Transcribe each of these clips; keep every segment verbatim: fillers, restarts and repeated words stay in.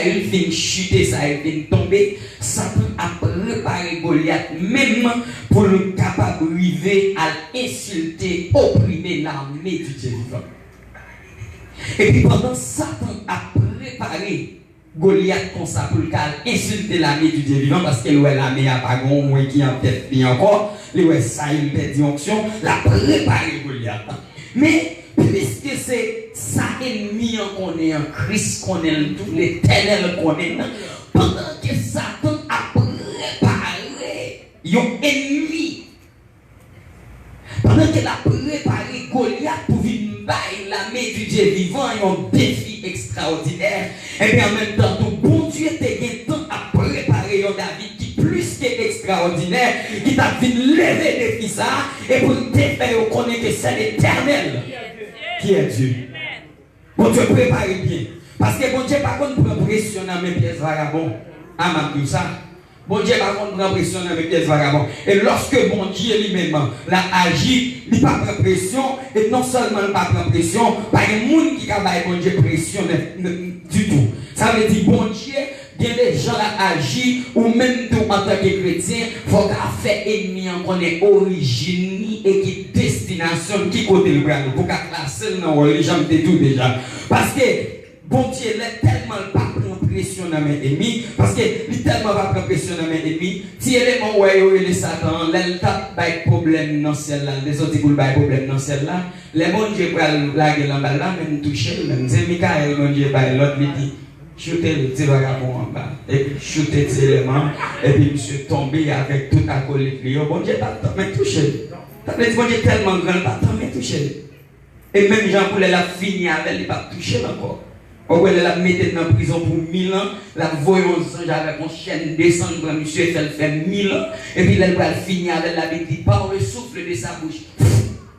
Li fin chite, sa, li fin tonbe. Satan ap prepare Golyat menm pou l kapab rive al ensilte, oprime lame di Dye vivan. Epi pandan Satan ap prepare Golyat konsa pou l ka al ensilte lame di Dye vivan, paske l wè lame a pa gen yon mwen ki an tèt li ankò, li wè sa, li pèdi onksyon, l ap prepare Golyat. Men, piske se sa ènmi an konnen an, Kris konnen l tou, Letènèl konnen l, pandan ke Satan ap prepare yon ènmi, pandan ke l ap prepare Golyat pou vin bay lame di Dye vivan yon defi ekstraòdinè, ebyen, an menm tan tou, Bondye te gentan ap prepare yon David ki plis ke ekstraòdinè, ki t ap vin leve defi sa a, e pou l te fè yo konnen ke c'est l'Éternel qui est Dieu. Bondye, prepare byen. Paske Bondye pa konn pran presyon nan men pyès vagabon. A, m ap di w sa. Bondye pa konn pran presyon nan men pyès vagabon. E lòske Bondye li menm l ap aji, li pa pran presyon, e non sèlman l pa pran presyon, pa gen moun ki ka bay Bondye presyon nèt, nèt, ditou. Sa vle di Bondye gen de jan l ap aji, ou menm tou antanke kretyen, fò w ka fè ènmi an konnen orijin li e ki destinasyon l, ki kote l prale, pou w ka klase l nan wòl li, jan m te di w deja. Paske Bondye, lè tèlman l pa pran presyon nan men ènmi, paske li tèlman pa pran presyon nan men ènmi, ti eleman w wè yo rele Satan an, lè l t ap bay pwoblèm nan syèl la, l te sòti pou l bay pwoblèm nan syèl la, lè Bondye pral lage l anba l la, menm touche l, menm se Mikayèl Bondye bay lòd, li di, choute ti vagabon anba, epi choute ti eleman, epi misye tonbe avèk tout akolit li yo. Bondye pa t tanmen touche l. Sa vle di Bondye tèlman gran, li pa t tanmen touche l. E menm jan pou lè l ap fini avè l, li p ap touche l ankò. Ou wè lè l ap mete l nan prizon pou mil an, l ap voye yon zanj avèk yon chèn desann pran misye, fè l fè mil an, epi lè l pral fini avè l, Labib di, par le souffle de sa bouche,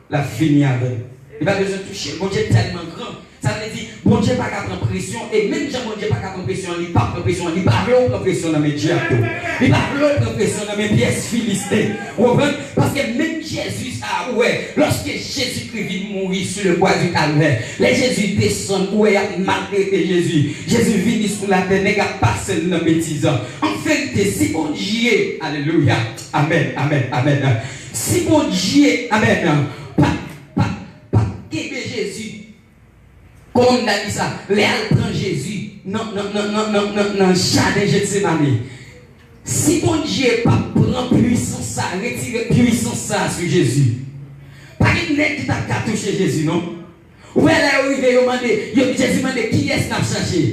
l ap fini avè l. Li pa bezwen touche l. Bondye tèlman gran. Sa vle di, Bondye pa ka pran presyon, e menm jan Bondye pa ka pran presyon, li p ap pran presyon, li pa vle w pran presyon nan men dyab tou. Li pa vle w pran presyon nan men pyès Filisten. Ou konprann? Paske menm Jezi sa a, ou wè, lòske Jezikri vin mouri sou le bwa di Kalvè, lè Jezi desann, ou wè, y ap maltrete Jezi. Jezi vini sou latè, nèg ap pase l nan betiz. An verite, si Bondye, alelouya, amèn, amèn, amèn. Si Bondye, amèn, pa, pa, pa kenbe Jezi, kòman m ta di sa? Lè y al pran Jezi nan, nan, nan jaden Jetsemane, si Bondye pa pran pwisans sa, retire pwisans sa sou Jezi, pa gen nèg ki t ap ka touche Jezi, non. Ou wè lè yo rive, yo mande, yo, Jezi mande, "Kiyès n ap chache?"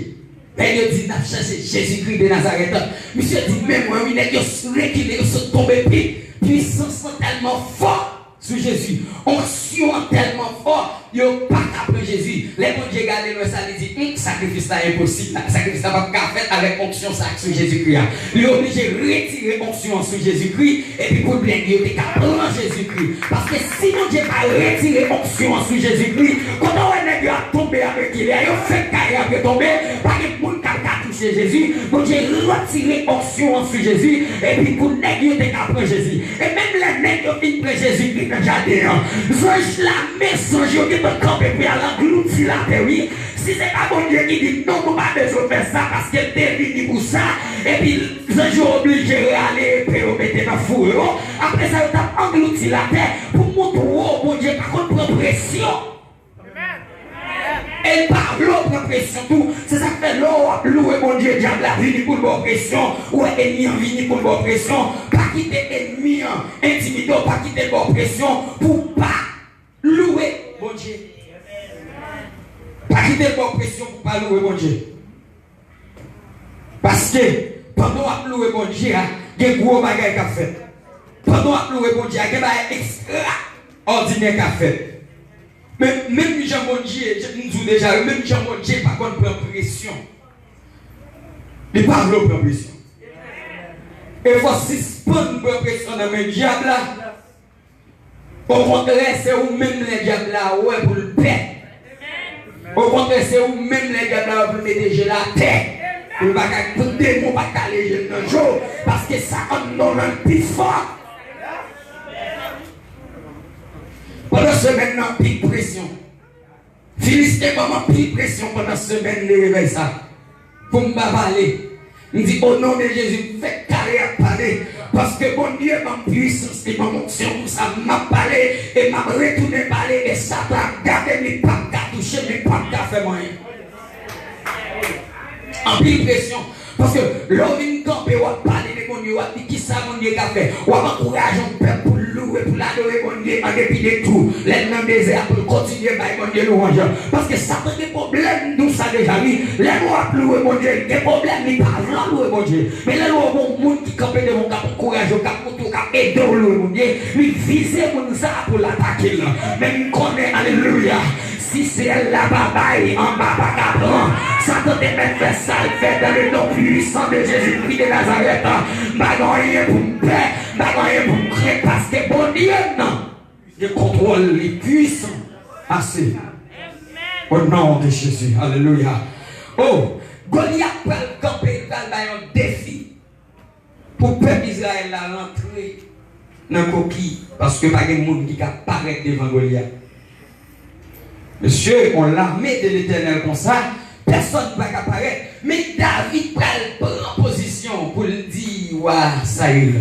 Lè yo di, "N ap chache Jezikri de Nazarèt." Misye di, "Men mwen wi." Nèg yo rekile, yo sot tonbe pi. Pwisans lan tèlman fò sou Jezi. Onksyon an tèlman fò, yo pa ka pran Jezi. Lè Bondye gade lwen sa, li di, "Hum, sakrifis la enposib. Sakrifis la p ap ka fèt avèk onksyon sa k sou Jezikri a." Li oblije retire onksyon an sou Jezikri, epi pou nèg yo te ka pran Jezikri. Paske si Bondye pa retire onksyon an sou Jezikri, kote w wè nèg yo ap tonbe, ap rekile a, yo fèk kare ap retonbe, pa gen moun k ap ka touche Jezi. Bondye retire onksyon an sou Jezi, epi pou nèg yo te ka pran Jezi. E menm lè nèg yo fin pran Jezikri nan jaden an, zanj, lame zanj yo gentan kanpe pou y al anglouti latè, wi. Si se pa Bondye ki di, "Non, nou pa bezwen fè sa," paske l te vini pou sa, epi zanj yo oblije rale epe yo mete nan foure yo, apre sa, yo t ap anglouti latè. Pou montre w, Bondye pa konn pran presyon. E l pa vle w pran presyon tou. Se sa k fè lè w ap louwe Bondye, dyab la vini pou l ba w presyon. Ou wè ènmi an vini pou l ba w presyon. Pa kite ènmi an entimide w, pa kite l ba w presyon pou w pa louwe Bondye. Pa kite l ba w presyon pou w pa louwe Bondye. Paske, pandan w ap louwe Bondye a, gen gwo bagay k ap fèt. Pandan w ap louwe Bondye a, gen bagay ekstraòdinè k ap fèt. Men, menm jan Bondye, jan m di w deja, menm jan Bondye pa konn pran presyon, li pa vle w pran presyon. E fò w sispann pran presyon nan men dyab la. Okontrè, se ou menm lè dyab la wè pou l pè. Okontrè, se ou menm lè dyab la wè pou l mete je l atè. Pou l pa ka, pou demon pa ka leve je l nan je w, paske sa anndan w lan pi fò. Pandan semèn nan, anpil presyon. Filisten ban m anpil presyon pandan semèn de revèy sa. Pou m pa pale. M di, o non de Jezi, m fèk kare ak pale. Paske Bondye ban m pwisans, li ban m onksyon, konsa m ap pale, e m ap retounen pale, e Satan ap gade m, li p ap ka touche m, li p ap ka fè m anyen. Anpil presyon. Paske lè w vin kanpe, w ap pale de Bondye, w ap di kisa Bondye ka fè. W ap ankouraje yon pèp pou l louwe, pou l adore Bondye an depi de tou. Lè l nan dezè a, pou l kontinye bay Bondye lwanj. Paske Satan gen pwoblèm, m di w sa deja, wi. Lè nou ap louwe Bondye, li gen pwoblèm, li pa vle w louwe Bondye. Men lè l wè w gen yon moun ki kanpe devan w, k ap ankouraje w, k ap montre w, k ap ede w louwe Bondye, li vize moun sa a pou l atake l. Men m konnen, alelouya, si syèl la pa bay, anba pa ka pran. Satan te mèt fè sa l fè dans le nom puissant de Jésus-Christ de Nazareth. M pa gen anyen pou m pè, m pa gen anyen pou m krent, paske Bondye m nan gen kontwòl li pwisan ase. O non de Jezi, alelouya. O, Golyat pral kanpe, li pral bay yon defi pou pèp Izrayèl la rantre nan koki, paske pa gen moun ki ka parèt devan Golyat. Mesye, yon lame de Letènèl konsa, pèsonn pa ka parèt. Men David pral pran pozisyon pou l di wa Sayil,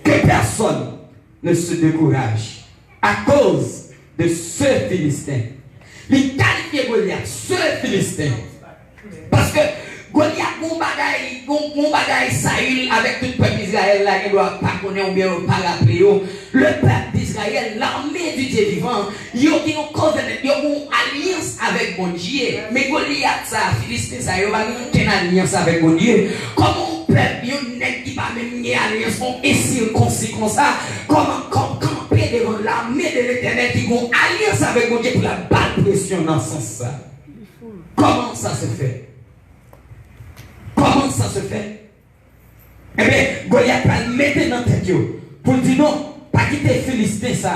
que personne ne se décourage à cause de ce Philistin. Li kalifye Golyat, ce Philistin. Paske Golyat gon bagay, gon, gon bagay Sayil avèk tout pèp Izrayèl la gen dwa pa konnen oubyen yo pa raple yo. Le peuple d'Israël, l'armée du Dieu vivant, yo gen yon covenant, yo gen yon alyans avèk Bondye. Men Golyat sa, Filisten sa, yo pa gen okenn alyans avèk Bondye. Kòman yon pèp, yon nèg ki pa menm gen alyans, yon ensikonsi konsa, kòman k ap kanpe devan lame de Letènèl ki gen yon alyans avèk Bondye pou l ap ba l presyon nan sans sa? Comment ça se fait? Comment ça se fait? Ebyen, Golyat pral mete nan tèt yo pou l di non, pa kite Filisten sa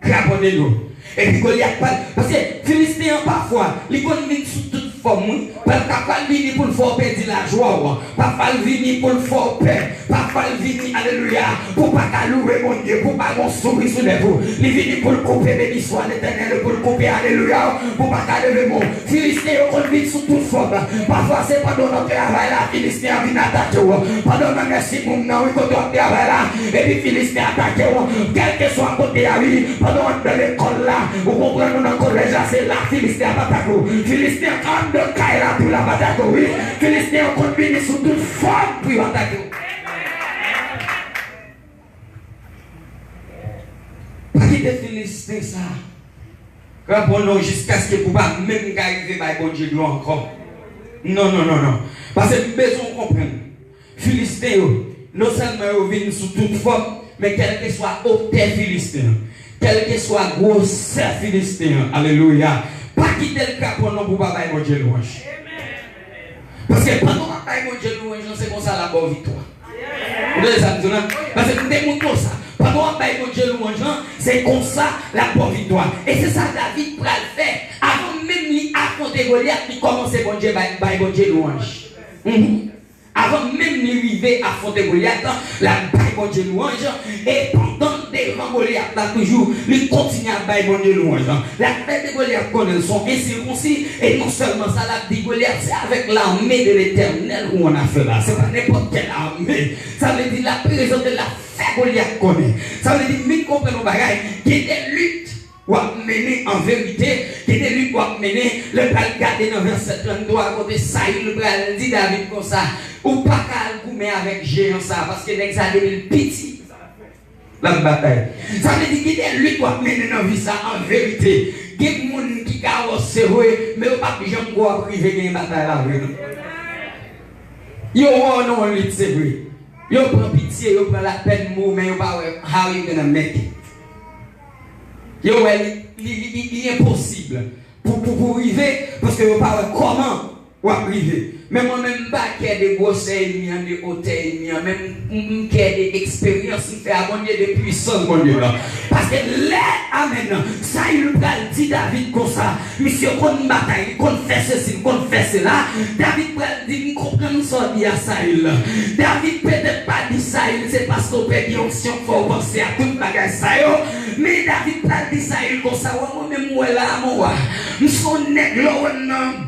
kraponnen nou. Epi Golyat pral, paske Filisten an pafwa, li konn vin sou tout fòm, wi. Pafwa l vini pou l fè w pèdi lajwa w. Pafwa l vini pou l fè w pè. Pafwa l vini, alelouya, pou w pa ka louwe Bondye, pou w pa gen yon souri sou lèv ou. Li vini pou l koupe, beni swa Letènèl, pou l koupe, alelouya, pou w pa ka leve men w. Filisten yo konn vin sou tout fòm. Pafwa se pandan w nan travay la, Filisten an vin atake w. Pandan w nan nursing home nan, wi, kote w ap travay la, epi Filisten atake w. Kèlkeswa kote a, wi, pandan w anndan lekòl la, ou konprann, ou nan kolèj la, se la Filisten ap atake w. Filisten anndan kay la tou l ap atake w, wi. Filisten yo konn vini sou tout fòm pou yo atake w. Pa kite Filisten sa kraponnen w jiskaske pou pa menm ka rive bay Bondye glwa ankò. Non, non, non, non. Paske m bezwen w konprann. Filisten yo, non sèlman yo vin sou tout fòm, men kèlkeswa otè Filisten an, kèlkeswa gwosè Filisten an, alelouya, pa kite l kraponnen w pou w pa bay Bondye lwanj. Paske pandan w ap bay Bondye lwanj lan, se konsa l ap ba w viktwa. Ou tande sa m di w la? Paske m te montre w sa. Pandan w ap bay Bondye lwanj lan, se konsa l ap ba w viktwa. E se sa David pral fè. Avan menm li afwonte Golyat, li kòmanse Bondye bay, bay Bondye lwanj. Mhm. Avan menm li rive afwonte Golyat, l ap bay Bondye lwanj. E pandan l devan Golyat la toujou, li kontinye ap bay Bondye lwanj. L ap fè de Golyat konnen l se yon ensikonsi. E non sèlman sa, l ap di Golyat, se avec l'armée de l'Éternel ou an afè la. Se pa nenpòt kèl ame. Sa vle di, l ap prezante, l ap fè Golyat konnen. Sa vle di, m vin konprann yon bagay. Gen de lit w ap mennen an verite, gen de lit w ap mennen. Lè w pral gade nan vèsè tranntwa, kote Sayil pral di David konsa, ou pa ka al goumen avèk jeyan sa, paske nèg sa depi l piti l ap batay. Sa vle di, gen de lit w ap mennen nan vi sa an verite. Gen moun ki ka wè w se vre, men yo p ap janm kwè w ap rive genyen batay la vre, non. Yo wè w nan yon lit, se vre. Yo pran pitye, yo pran lapèn pou ou, men yo pa wè how you gonna make it. Yo wè li, li, li, li, li enposib pou, pou, pou rive, paske yo pa wè kòman w ap rive. Men mwen menm, m pa kè de gwosè ènmi an, de otè ènmi an, men m, m, m kè de eksperyans m fè a Bondye, de pwisans Bondye la. Paske lè, amèn, Sayil pral di David konsa, misye konn batay, li konn fè sesi, li konn fè sela. David pral di, m konprann sa w di a Sayil. David petèt pa di Sayil, se paske w pèdi onksyon k fè w panse a tout bagay sa yo. Men David pral di Sayil konsa, w wè mwen menm, w wè la a, mon wa. M se yon nèg, lè w wè m nan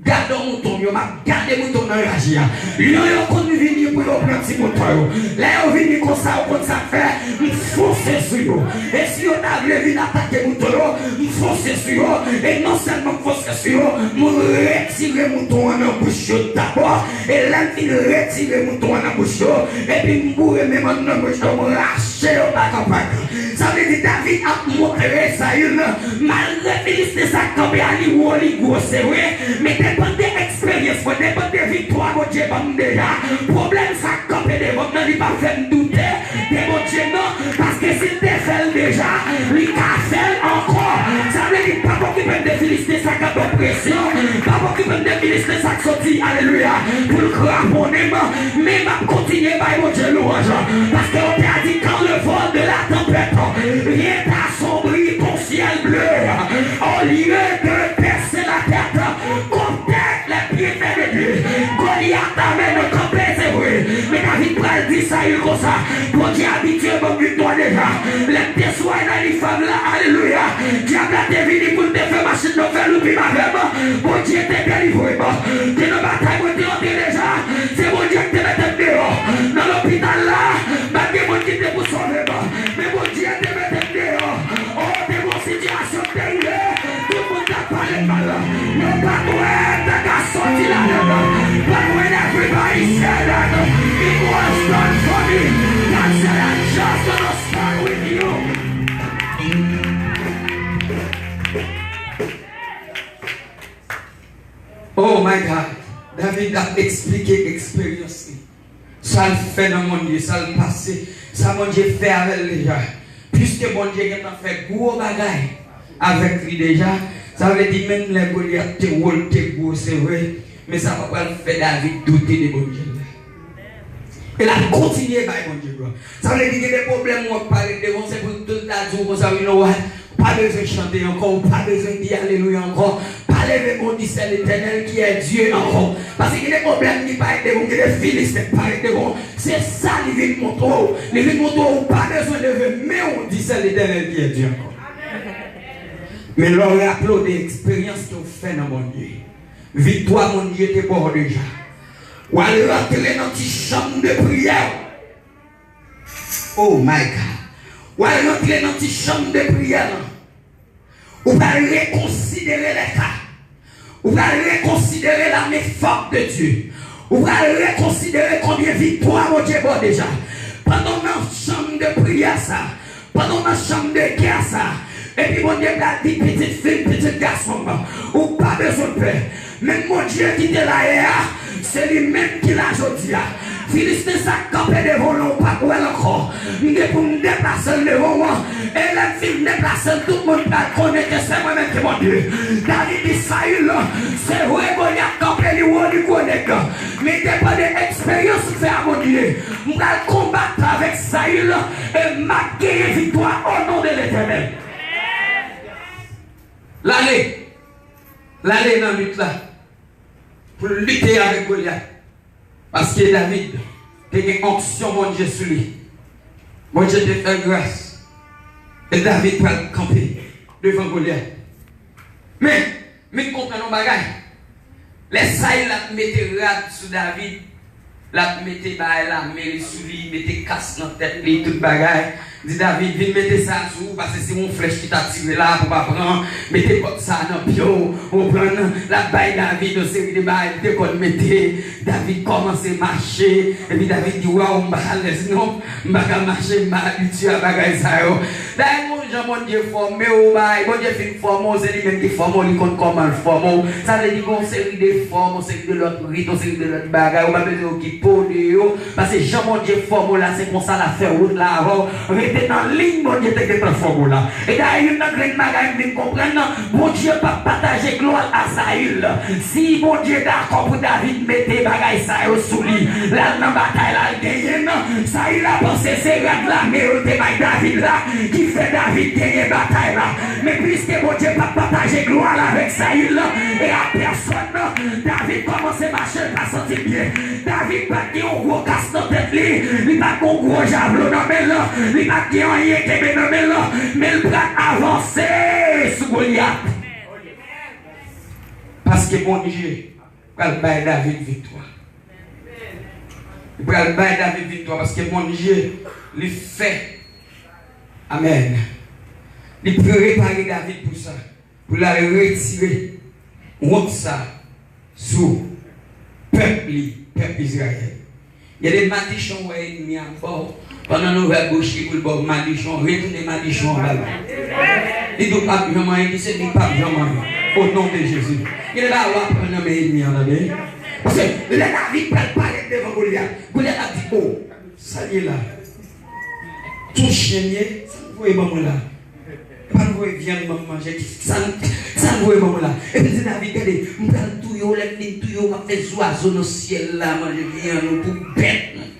Gade mouton m yo, m ap gade mouton m nan raje a. Lyon yo konn vini pou yo pran ti mouton yo. Lè yo vini konsa, ou konn sa k fè? M fonse sou yo. E si yo ta vle vin atake mouton yo, m fonse sou yo. E non sèlman m fonse sou yo, m retire mouton an nan bouch yo dabò. E lè m fin retire mouton an nan bouch yo, epi m boure men m nan bouch yo, m rache yo pa kanpay. Sa vle di David ap montre Sayil, malgre Filisten sa k kanpe a, li wo, li gwo, se vre, men depann de eksperyans mwen, depann de viktwa Bondye ban m deja, pwoblèm sa k kanpe devan m nan, li p ap fè m doute de Bondye, non, paske si l te fè l deja, li ka fè l ankò. Sa vle di, pa okipe m de Filisten sa k ap ba w presyon, pa okipe m de Filisten sa k soti, alelouya, pou l kraponnen m, men m ap kontinye bay Bondye lwanj, paske yo te a di, quand le vent de la tempête vient assombrir ton ciel bleu, au lieu de baisser la tête, compter les bienfaits de Dieu. Golyat ta vle kanpe, se vre, men David pral di Sayil konsa, Bondye abitye ban m viktwa deja. Lè m te sou Analifav la, alelouya, dyab la te vini pou l te fè machin nan fè loupim avè m. Bondye te delivre m. Te nan batay mwen te antre deja. Se Bondye ki te mete m deyò. Nan lopital la, pa t gen moun ki te pou sove m. Men Bondye te mete m deyò. O, te gon sitiyasyon ki te rive. Tout moun t ap pale m mal. Yo pa t wè m ta ka soti ladan. But when everybody said that it was done for me, God said, "I'm just gonna start with you." Oh my God! David ap eksplike eksperyans li. Sa l fè nan Bondye, sa l pase, sa Bondye fè avè l deja. Piske Bondye gentan fè gwo bagay avèk li deja, sa vle di menm lè Golyat te wo, l te gwo, se vre, men sa pa pral fè David doute de Bondye l la. E l ap kontinye bay Bondye glwa. Sa vle di gen de pwoblèm w ap pale devan, se pou l ta di w konsa, you know what? Ou pa bezwen chante ankò, ou pa bezwen di alelouya ankò. Pa leve men w di c'est l'Éternel qui est Dieu ankò. Paske gen de pwoblèm ki parèt devan w, gen de Filisten ki parèt devan w. Se sa li vin montre w. Li vin montre w ou pa bezwen leve men w di c'est l'Éternel qui est Dieu ankò. Men lè w raple w de eksperyans ke w fè nan Bondye, viktwa Bondye te ba w deja, w al rantre nan ti chanm de priyè w. Oh my God! W al rantre nan ti chanm de priyè lan. Ou pral rekonsidere lè ka. Ou pral rekonsidere la men fòt de Dye. Ou pral rekonsidere konbyen viktwa Bondye ba w deja. Pandan w nan chanm de priyè sa, pandan w nan chanm de gè sa, epi Bondye pral di pitit fi m, pitit gason m, ou pa bezwen pè. Menm Bondye ki te la yè a, se li menm ki la jodi a. Filisten sa k kanpe devan w lan, ou pa t wè l ankò. M gen pou m deplase l devan w. E lè m fin deplase l, tout moun pral konnen ke se mwen menm ki Bondye. David di Sayil, se vre Golyat kanpe, li wo, li gwo nèg. Men depann de eksperyans m fè a Bondye, m pral konbat avèk Sayil e m ap genyen viktwa o non de Letènèl. L ale. L ale nan lit la pou l lite avèk Golyat. Paske David te gen onksyon Bondye sou li. Bondye te fè gras. E David pral kanpe devan Golyat. Men, men konprann yon bagay. Lè Sayil ap mete rad sou David, l ap mete bagay lame li sou li, mete kas nan tèt li, tout bagay. Di David, vin mete sa sou ou, paske se yon flèch ki ta tire la pou pa pran, mete kòd sa nan pye w, ou konprann? L ap bay David yon seri de bagay li te konn mete. David kòmanse mache, epi David di, waw, m pa alèz non, m pa ka mache, m pa abitye a bagay sa yo. Dayè, gon jan Bondye fòme w, bay, Bondye fin fòme w, se li menm ki fòme w, li konn kòman l fòme w. Sa vle di, gon seri de fòm, yon seri de lòt rit, yon seri de lòt bagay, ou pa bezwen okipe w de yo. Paske jan Bondye fòme w la, se konsa l ap fè wout la avè w. Rete nan liy Bondye te gentan fòme w la. E dayè, youn nan grenn bagay m vin konprann nan, Bondye p ap pataje glwa l a Sayil. Si Bondye dakò pou David mete bagay sa yo sou li, l al nan batay la, l genyen l. Sayil la panse se rad lame yo te bay David la ki fè David genyen batay la. Men piske Bondye p ap pataje glwa l avèk Sayil, e a pèsòn, David kòmanse mache, l pa santi l byen. David pa t gen yon gwo kas nan tèt li, li pa t gen yon gwo javlo nan men l, li pa t gen anyen kenbe nan men l, men l pral avanse sou Golyat. Paske Bondye pral bay David viktwa. Li pral bay David viktwa paske Bondye, li fè. Amèn. Li prepare David pou sa. Pou l al retire wont sa sou pèp li, pèp Izrayèl. Gen de madichon w wè ènmi an ba w, pandan l ouvè bouch li pou l ba w madichon, retounen madichon an ba l. Li di w p ap janm anyen, li se li p ap janm anyen. O non de Jezi. Gen de bagay w aprann nan men ènmi an, tande. Paske lè David pral parèt devan Golyat, Golyat ap di, o, sa l ye la? Tou chen m ye, sa l voye ban mwen la? Pa n voye vyann ban m manje. Sa n, sa n voye ban mwen la? Epi l di David, gade, m pral touye w, lè m fin touye w, m ap fè zwazo nan syèl la manje vyann ou pou bèt mwen.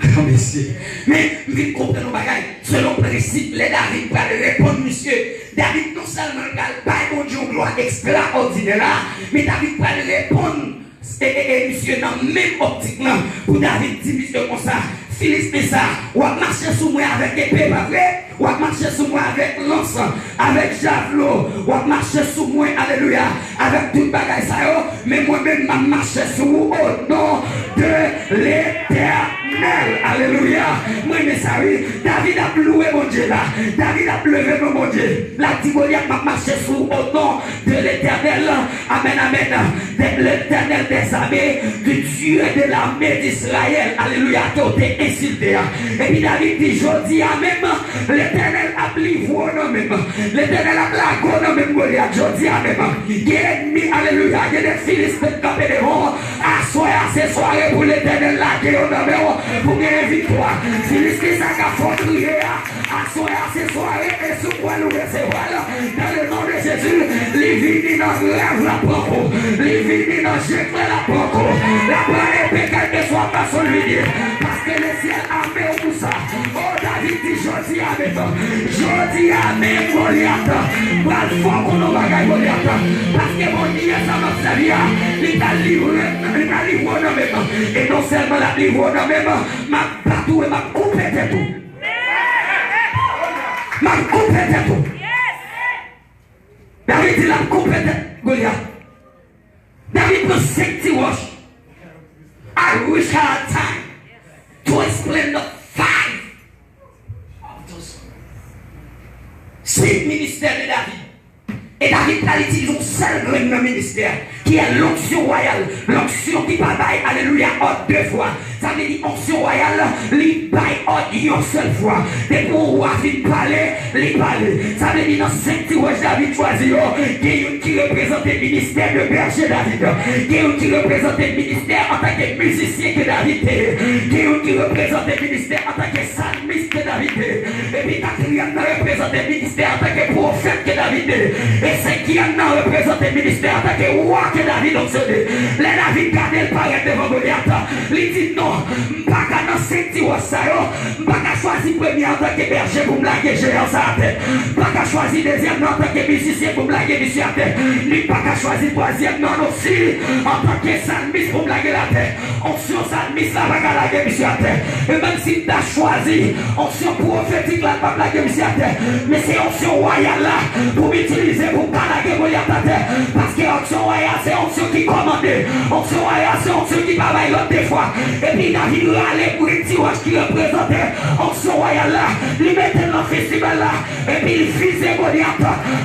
Ah, mesye. Men, m vin konprann yon bagay. Selon prensip, lè David pral reponn misye, David non sèlman l pral bay Bondye yon glwa ekstraòdinè la, men David pral reponn E, e, e misye nan menm optik lan pou David di misye konsa, Filistin sa, w ap mache sou mwen avèk epe, pa vre? W ap mache sou mwen avèk lans, avèk javlo, w ap mache sou mwen, alelouya, avèk tout bagay sa yo, men mwen menm m ap mache sou ou o non de Letènèl, alelouya. Mwen renmen sa wi, David ap louwe Bondye la, David ap leve non Bondye, l ap di Golyat, m ap mache sou ou o non de Letènèl. Amèn, amèn. De Letènèl dèzame, du Dieu de l'armée d'Israël. Alelouya, ke w te ensilte a. Epi David di, jodi a menm, Letènèl ap livre w nan men m. Letènèl ap lage w nan men m Golyat jodi a menm. Gen ènmi, alelouya, gen de Filisten k kanpe devan w. Aswè a, se sware pou Letènèl lage yo nan men w, pou genyen viktwa. Filisten sa k ap fè w kriye a, aswè a se sware e si w kwè l ou resevwa l, dans le nom de Jésus, li vini nan rèv l ap pran kou, li vini nan je klè l ap pran kou, l ap pran epe kèlkeswa fason l vini, paske lesyèl ame w pou sa. O, David di, jodi a menm, jodi a menm, Golyat pral fè w konnen yon bagay, Golyat, paske Bondye sa m ap sèvi a, li pral livre, li pral livre w nan men m, e non sèlman l ap livre w nan men m, m ap bat ou e m ap koupe tèt ou. M ap koupe tèt ou. David di l ap koupe tèt Golyat. David pran senk ti wòch. I wish I had time to explain the five of those. Senk ministè de David. E David pral itilize yon sèl grenn nan ministè, ki è lonksyon wayal, lonksyon ki pa bay, alelouya, òd de fwa. Sa vle di onksyon wayal, li bay òd yon sèl fwa. Depi yon wa fin pale, li pale. Sa vle di nan senk ti wòch David chwazi yo, gen youn ki reprezante ministè de bèje David. Gen youn ki reprezante ministè antanke mizisyen ke David te ye. Gen youn ki reprezante ministè antanke salmis ke David te ye. Epi katriyèm nan reprezante ministè antanke pwofèt ke David te ye. E senkyèm nan reprezante ministè antanke wa ke David oksede. Lè David gade l parèt devan Golyat, li di, non, m pa ka nan senk ti wòch sa yo, m pa ka chwazi premye antanke bèje pou m lage jeyan sa atè. M pa ka chwazi dezyèm nan antanke mizisyen pou m lage misye atè. Ni m pa ka chwazi twazyèm nan osi antanke salmis pou m lage l atè. Onksyon salmis la pa ka lage misye atè. E menm si m ta chwazi onksyon pwofetik la, l p ap lage misye atè. Men se onksyon wayal la pou m itilize pou m ka lage Golyat atè. Paske onksyon wayal se onksyon ki kòmande. Onksyon wayal se onksyon ki pa bay lòd de fwa. Epi David rale grenn ti wòch ki reprezante onksyon wayal la. Li mete l nan festival la. Epi l vize Golyat.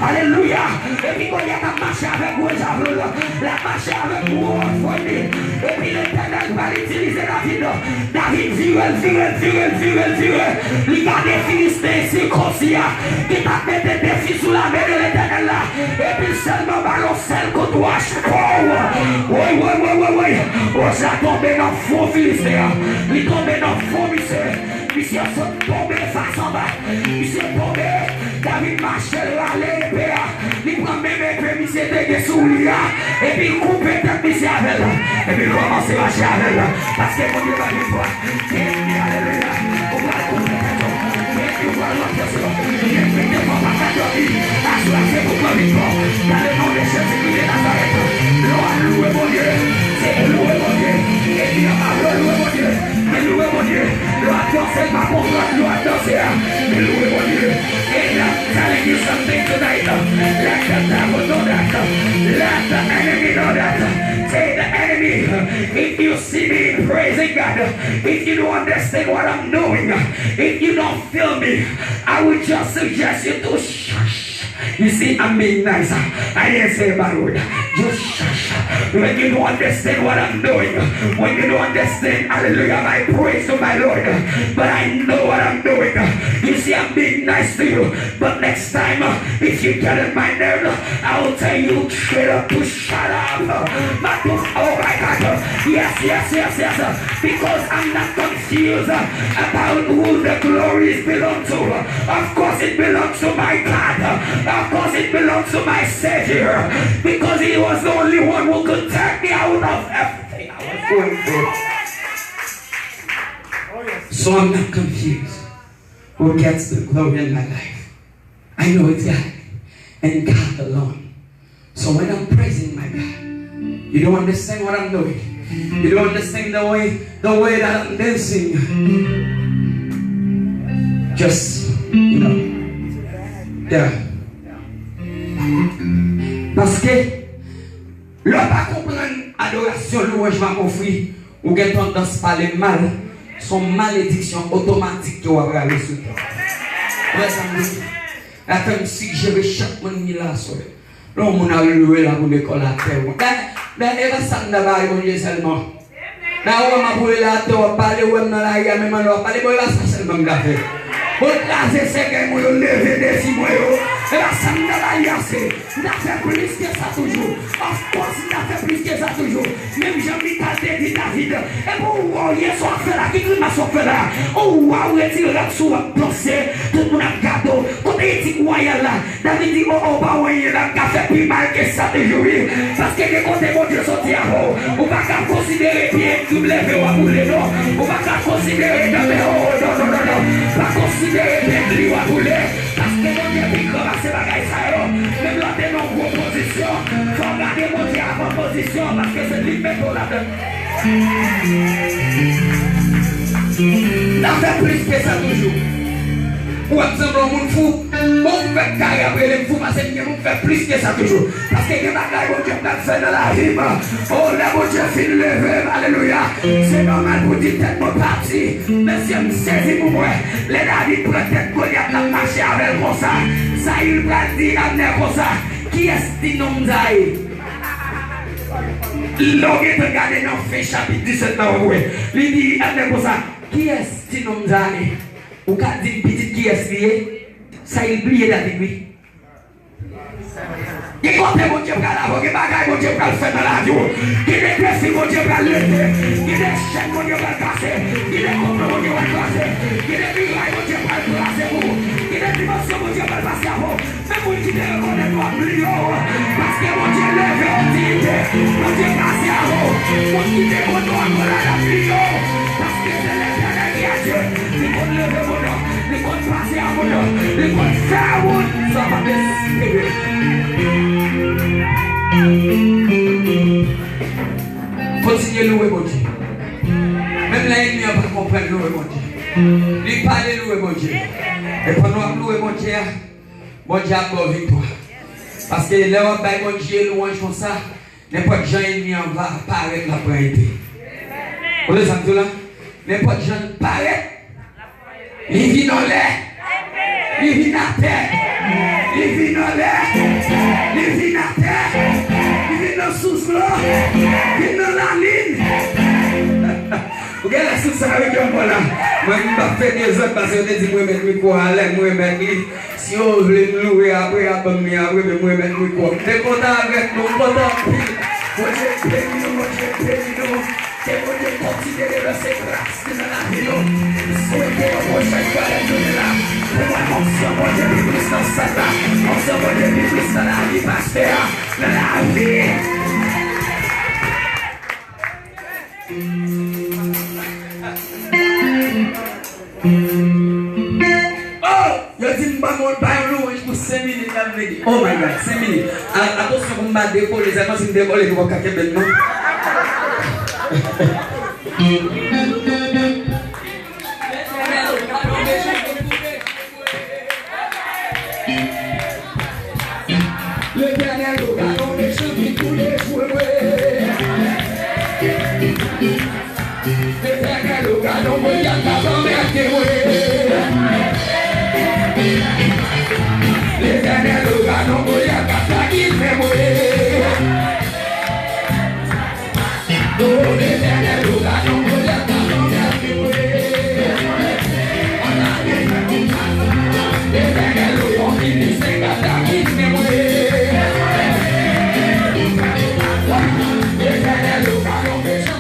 Alelouya. Epi Golyat ap mache avèk gwo javlo l. L ap mache avèk gwo fon li. Epi Letènèl pral itilize David. David vire l, vire l, vire l, vire l, vire. Li gade Filisten sikonsi a ki t ap mete defi sou lame de Letènèl la. Epi l sèlman ba l yon sèl kout wòch. Pow! Woy, woy, woy, woy, woy. Wòch la tonbe nan fwon Filisten an. Li tonbe nan fwon misye. Misye sot tonbe fas anba. Misye tonbe. David mache, l rale epe a. Li pran menm epe misye te gen sou li a. Epi l koupe tèt misye avè l. Epi l kòmanse mache avè l. Paske Bondye ba l viktwa. Gen ènmi, alelouya. Ou pral koupe tèt yo. Gen ènmi, ou pral ranplase yo. Gen ènmi devan pa ka dòmi. Aswè a se pou pran viktwa. Dans le nom de Jésus-Christ de Nazareth. Lè w ap louwe Bondye, se pou louwe Bondye. Epi anba yo louwe Bondye. Men louwe Bondye. Lè w ap Danse pa konprann lwa danse a, men louwe Bondye. And I'm telling you something tonight. Let the devil know that. Let the enemy know that. Tell the enemy, if you see me praising God, if you don't understand what I'm doing, if you don't feel me, I would just suggest you to shush. You see, I'm being nice. I didn't say a bad word. Just shush. When you don't understand what I'm doing, when you don't understand, hallelujah, my praise to my Lord, but I know what I'm doing. You see, I'm being nice to you, but next time, if you get on my nerve, I will tell you straight up to shut up. Matouf, oh my God. Yes, yes, yes, yes. Because I'm not confused about who the glories belong to. Of course it belongs to my God. Of course it belongs to my Savior. Because he was the only one who could take me out of everything I was going through. So I'm not confused who gets the glory in my life. I know it's God and God alone. So when I'm praising my God, you don't understand what I'm doing. You don't understand the way the way that I'm dancing. Just, you know, yeah. Paske lè w pa konprann adorasyon, lwanj m ap ofri, ou gen tandans pale mal. Se yon malediksyon otomatik ke w ap rale sou tèt ou. Wè sa m di? Sa fè m sijere chak moun ki la aswè. Lè yon moun al lwe laboul lekòl atè, men, men e pa sa m ta ba Bondye sèlman. Men ou wè m ap woule la atè, w ap pale, ou wè m nan lari a, menm lè w ap pale, bon, e pa sa sèlman m ta fè. Bon, kraze sèkèy mwen yo, leve defi mwen yo. E pa sa m ta ba li ase. M ta fè plis ke sa toujou. Of course, m ta fè plis ke sa toujou. Menm jan Mikal te di David, epi ou wè w ye sa w ap fè la, ki grimas w ap fè la? Ou wè w retire rad sou w ap danse, tout moun ap gade w. Kote etik wayal la? David di, o, o, pa w anyen la, m ka fè pi mal ke sa toujou, wi. Paske gen kote Bondye soti avè w. Ou pa ka konsidere pye m leve w ap woule, non. Ou pa ka konsidere danbe, o, o, non, non, non, non. Pa konsidere pye m li w ap woule. Paske Bondye pi gran pase bagay sa yo. Menm lè w te nan gwo pozisyon, fò w gade Bondye avan pozisyon, paske se li k mete w ladan. N a fè plis ke sa toujou. Ou wè m sanble yon moun fou? Bon, m fèk kare ap rele m fou, paske m gen pou m fè plis ke sa toujou. Paske gen bagay Bondye pral fè nan lavi m. O, lè Bondye fin leve m, alelouya, se nòmal pou di tèt mwen pati. Mesye, m sezi pou mwen. Lè David pran tèt Golyat, l ap mache avè l konsa. Sayil pral di Abnè konsa, kiyès ti nonm sa ye? Lè w gentan gade nan fen chapit disèt la, w ap wè. Li di Abnè konsa, kiyès ti nonm sa ye? Ou ka di m pitit kiyès li ye? Sayil bliye David, wi. Gen kote Bondye pral avè w, gen bagay Bondye pral fè nan lavi w. Gen de defi Bondye pral leve, gen de chèn Bondye pral kase, gen de konplo Bondye pral kraze, gen de miray Bondye pral kraze pou ou, gen de dimansyon Bondye pral pase avè w. Men moun ki te rekonèt w ap bliye w, paske Bondye leve w an diyite, Bondye kraze avè w. Moun ki te konn w ankò la, l ap bliye w, paske se Letènèl ki Dye. Li konn leve moun nan, li konn pase a moun nan, li konn fè moun sa pa t espere. Kontinye louwe Bondye. Menm lè ènmi an pa konprann, louwe Bondye. Li pale, louwe Bondye. E pandan w ap louwe Bondye a, Bondye ap ba w viktwa. Paske lè w ap bay Bondye lwanj konsa, nenpòt jan ènmi an va parèt, l ap pran epe. Kote sa m di w la? Nenpòt jan l parèt, li vin anlè, li vin atè, li vin anlè, li vin atè, li vin nan sous dlo, vin nan lalin. Ou gen lè sous sa yo ki anmò la. Mwen, m p ap fè dezòd paske yo te di m remèt mikwo a, lè m remèt li. Si yo vle m louwe apre, y ap ban m li apre, men m remèt mikwo a. M te kontan avèk nou, m kontan anpil. Bondye beni nou, Bondye beni nou. Ke Bondye kontinye devèse gras li nan lavi nou. M swete yon pwochèn fwa lè jounen la, pou mwen onksyon Bondye pi plis nan sèn la, onksyon Bondye pi plis nan lavi pastè a, nan lavi. Oh! Yo di m ban m yon, bay yon lwanj pou senk minit, n ap vini. Oh my God, senk minit. A, atansyon pou m pa dekole, sèlman si m dekole, nou p ap ka kenbe m, non. Letènèl Letènèl, ou gade yon Golyat k ap anmède mwen. Letènèl, ou gade yon Golyat k ap takimen mwen. O Letènèl, ou gade yon Golyat k ap anmède mwen. Letènèl, ou yon Filisten k ap takimen mwen. Letènèl, ou gade yon mechan.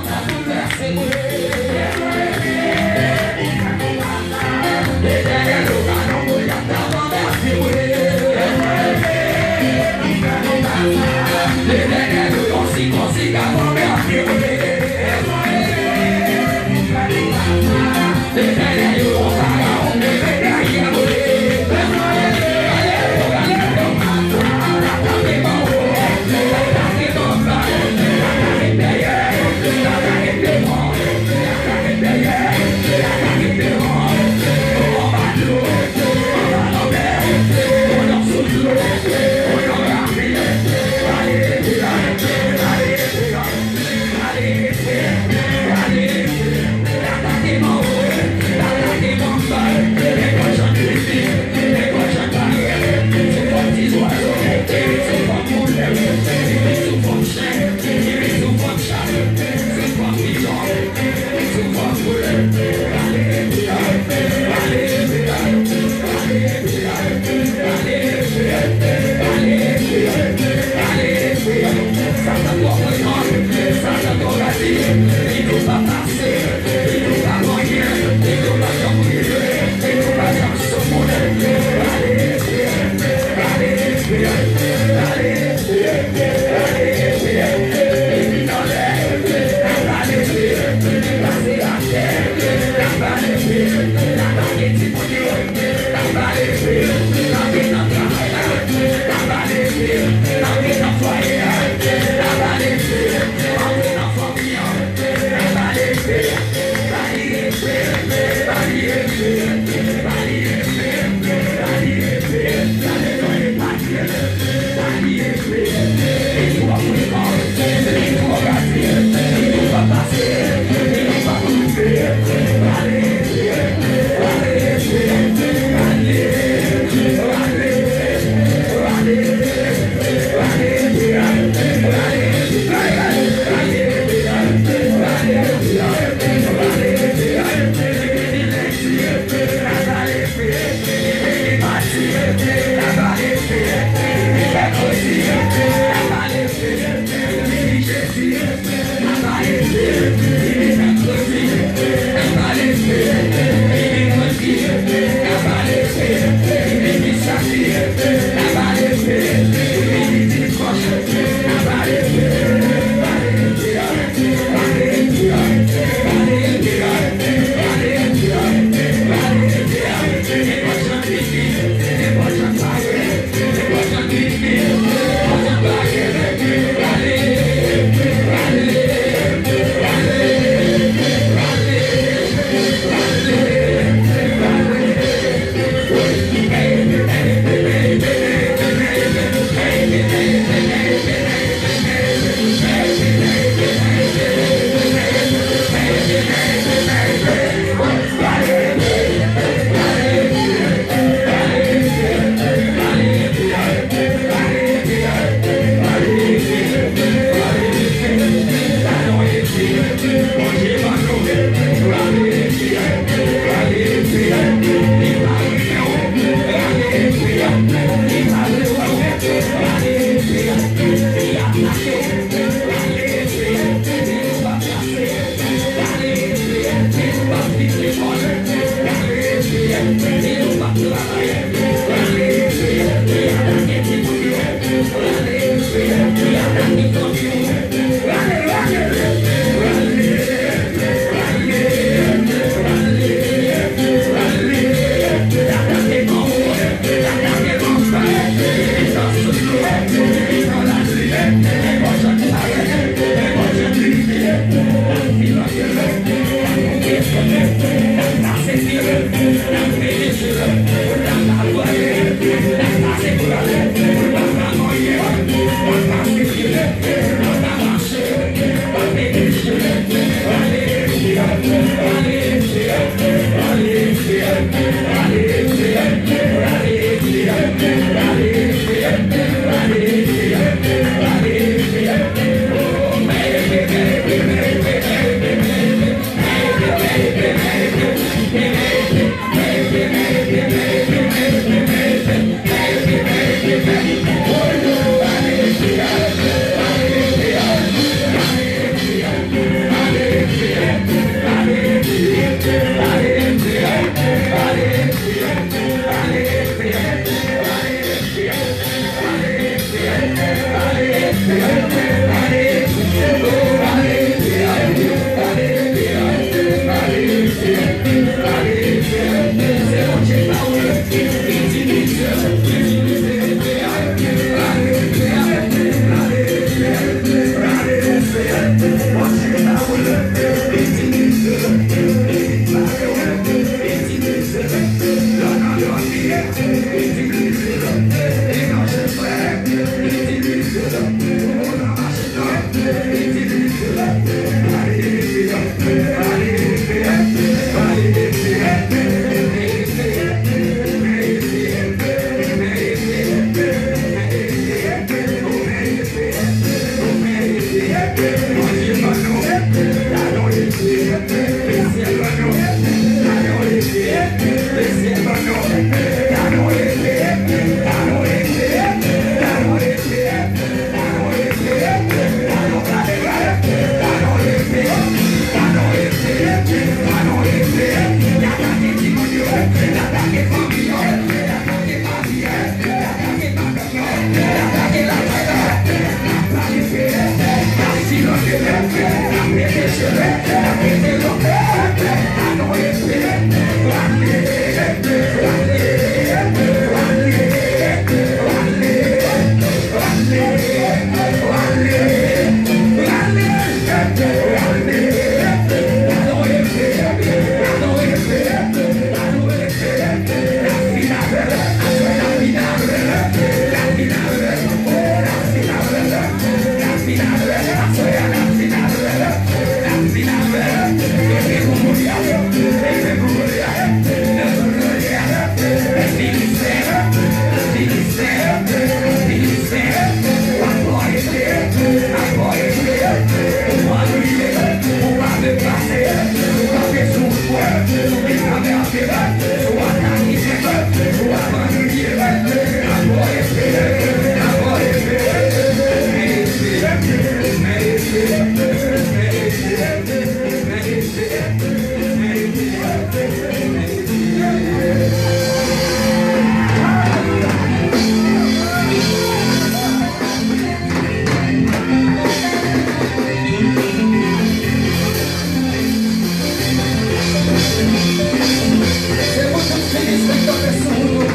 Se pou tout finis ki kanpe sou wout ou.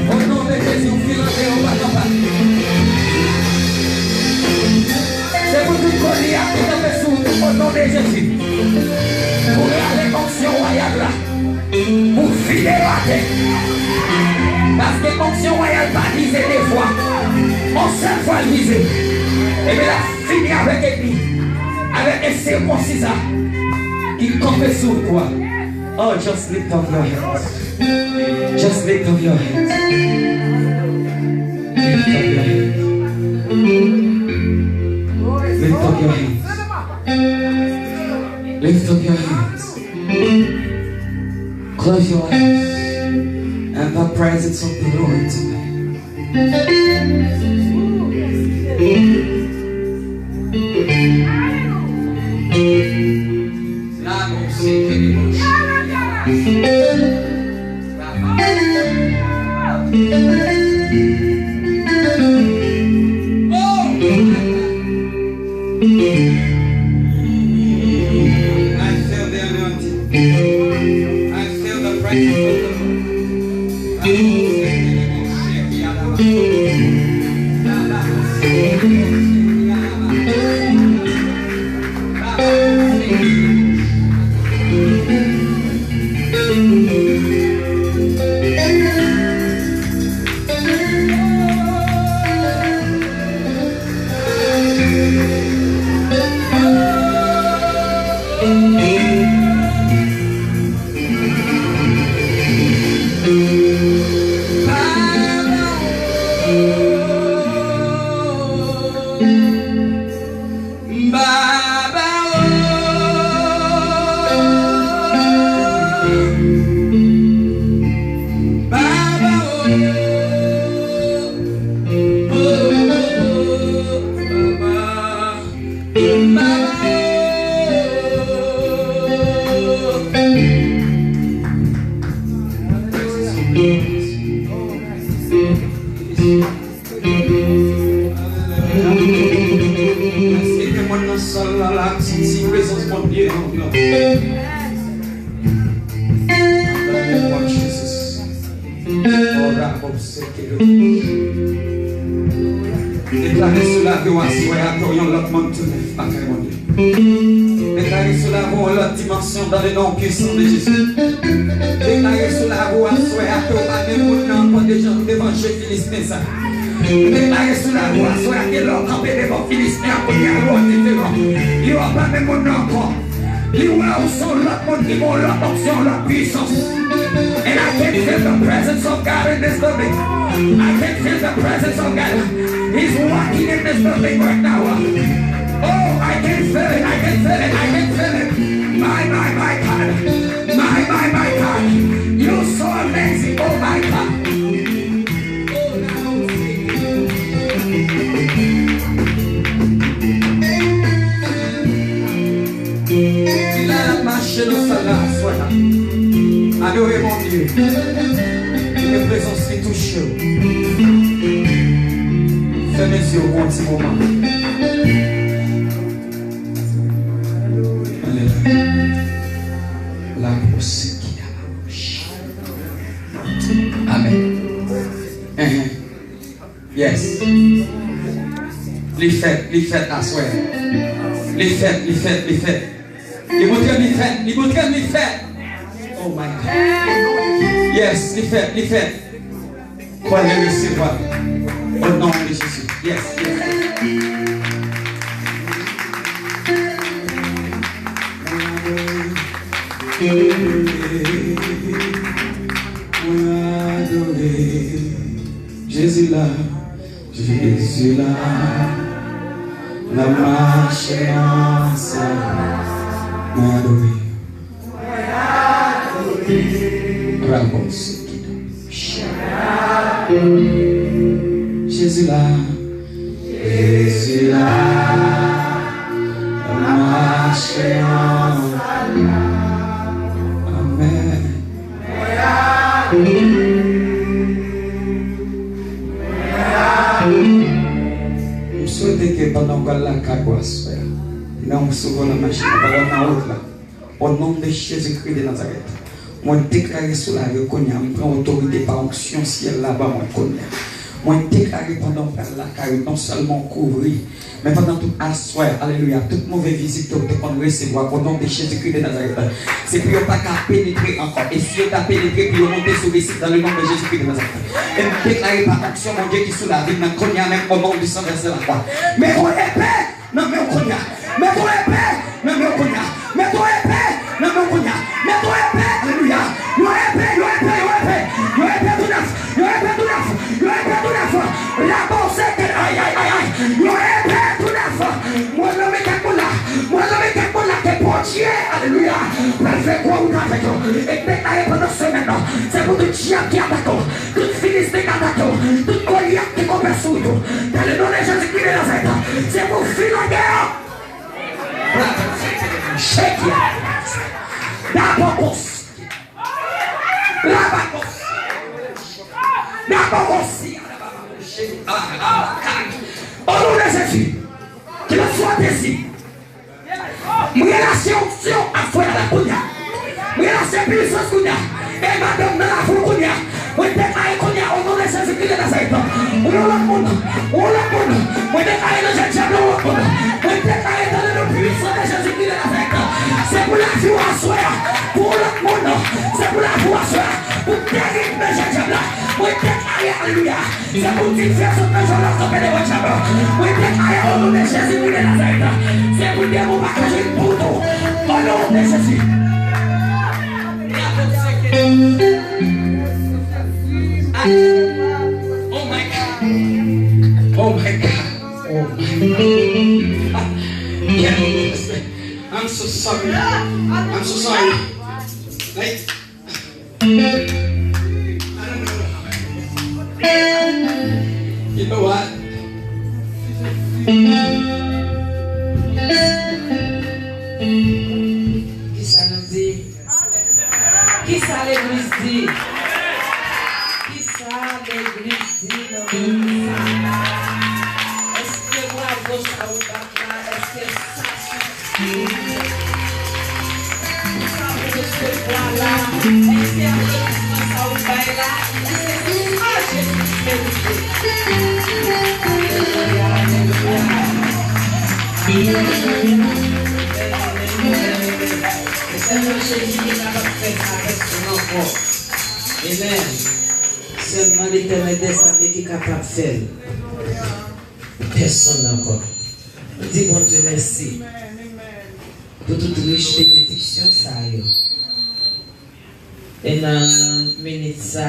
O non de Jezi, ou file andeyò, ou pa kapab. Se pou tout Golyat ki kanpe sou wout ou, o non de Jezi. Pou lave onksyon wayal la. Pou file yo atè. Paske onksyon wayal pa vize de fwa. On sèl fwa l vize. Epi l ap fini avèk ènmi. Avèk ensirkonsiza ki kanpe sou wout ou a. Oh, just lift up your hands. Just lift up your hands. Lift up your hands. Lift up your hands. Lift up your hands. Close your eyes and pay praises to the Lord tonight. I feel the anointing. I feel the presence of the Lord. Nan non de Jezi. Ora bo se ke lo. Deklare sou lavi w aswè a ke w yon lòt moun tou nèf lakay Bondye. Deklare sou lavi w yon lòt dimansyon dans le nom puissant de Jésus. Deklare sou lavi w aswè a ke w pa menm moun nan ankò devan je Filisten sa. Deklare sou lavi w aswè a ke lè w kanpe devan Filisten an kounye a, you are different. You are pa menm moun nan ankò. Li wè w se yon lòt moun ki gen yon lòt onksyon, yon lòt pwisans. And I can feel the presence of God in this building. I can feel the presence of God. He's walking in this building right now. Oh, I can feel it, I can feel it, I can feel it. My, my, my God. My, my, my God. You're so amazing. Oh, my God. Li la, l ap mache nan sal la aswè a. Adore Bondye. Kite prezans li touche w. Fèmen zye w pou yon ti moman. Alelouya. La proseki. Amen. Amen. Yes. Li fèt, li fèt aswè. Li fèt, li fèt, li fèt. Li montre li fèt, li montre li fèt. Oh my God. Yes, li fèt, li fèt. Kwè, li resevwa. Au nom de Jésus. Yes, yes, yes. Mwen adore Jezi la, Jezi la, n ap mache ansanm. Mwen adore. Bravo, Jezi la, Jezi la, n ap mache ansanm. Amen. M swete ke pandan w pral lakay ou aswè a, men w sou volan machin, w pa nan wout la. O non de Jezikri de Nazarèt, mwen deklare sou lavi w kounye a, m pran otorite pa onksyon syèl la ban mwen kounye a. Mwen deklare pandan w pral lakay ou, non sèlman w kouvri, men pandan tout aswè a, alelouya, tout move vizitè w te konn resevwa, o non de Jezikri de Nazarèt, se pou yo pa ka penetre ankò. E si yo ta penetre, pou yo monte sou resit, dans le nom de Jésus-Christ de Nazareth. E m deklare pa onksyon Bondye ki sou lavi m nan kounye a menm, o non di san vèsè lakwa. Mete yon epe nan men w kounye a. Mete yon epe nan men w kounye a. Mete yon epe nan men w kounye a. Mete yon epe, alelouya. Yon epe, yon epe, yon epe. Yon epe tou nèf. Yon epe tou nèf. Yon epe tou nèf. Rabose ke, ay, ay, ay, ay. Yon epe tou nèf. Mwen nan men kèk moun la. Mwen nan men kèk moun la ke Bondye, alelouya, pral fè gwo wout avèk yo. E deklare pandan semèn nan, se pou tout djab ki atake w, tout Filisten ki atake w, tout Golyat ki kanpe sou wout ou. Dans le nom de Jésus-Christ de Nazareth, se pou fini ak yo. Chèk ya. Dabò kòs. Labakòs. Dabò kòs. O non de Jezi. Kilòt swa dezi. Mwen relase onksyon aswè a la kounye a. Mwen relase pwisans kounye a. E madanm nan lavi w kounye a. Mwen deklare kounye a, o non de Jezikri de Nazarèt. Ou yon lòt moun. Ou yon lòt moun. Mwen deklare nan jèn djab la yon lòt moun. Mwen deklare dans le nom puissant de Jésus-Christ de Nazareth. Se pou lavi w aswè a. Pou yon lòt moun. Se pou lavi w aswè a. Pou deliv nan jèn djab la. Mwen deklare, alelouya. Se pou dife sot nan zòn nan kanpe devan djab la. Mwen deklare o non de Jezikri de Nazarèt. Se pou demon pa ka jwenn pou ou. O non de Jezi. Oh my God. Oh my God. Oh my God. Yes. I'm so sorry. I'm so sorry. Like, I don't know. You know what? Kisa nou di? Kisa legliz di? Kisa legliz di nan moman sa? Èske bravo sa ou bat la, èske sa sifi? Vwala, èske aplasman sa w bay la, èske se pa Jezi ki merite? Alelouya, alelouya. Amèn, amèn, amèn, amèn. E sèlman Jezi ki kapab fè sa, pèsonn ankò. Amèn. Sèlman Letènèl dèzame ki kapab fè l. Pèsonn ankò. Di Bondye mèsi pou tout rich benediksyon sa yo. E nan minit sa,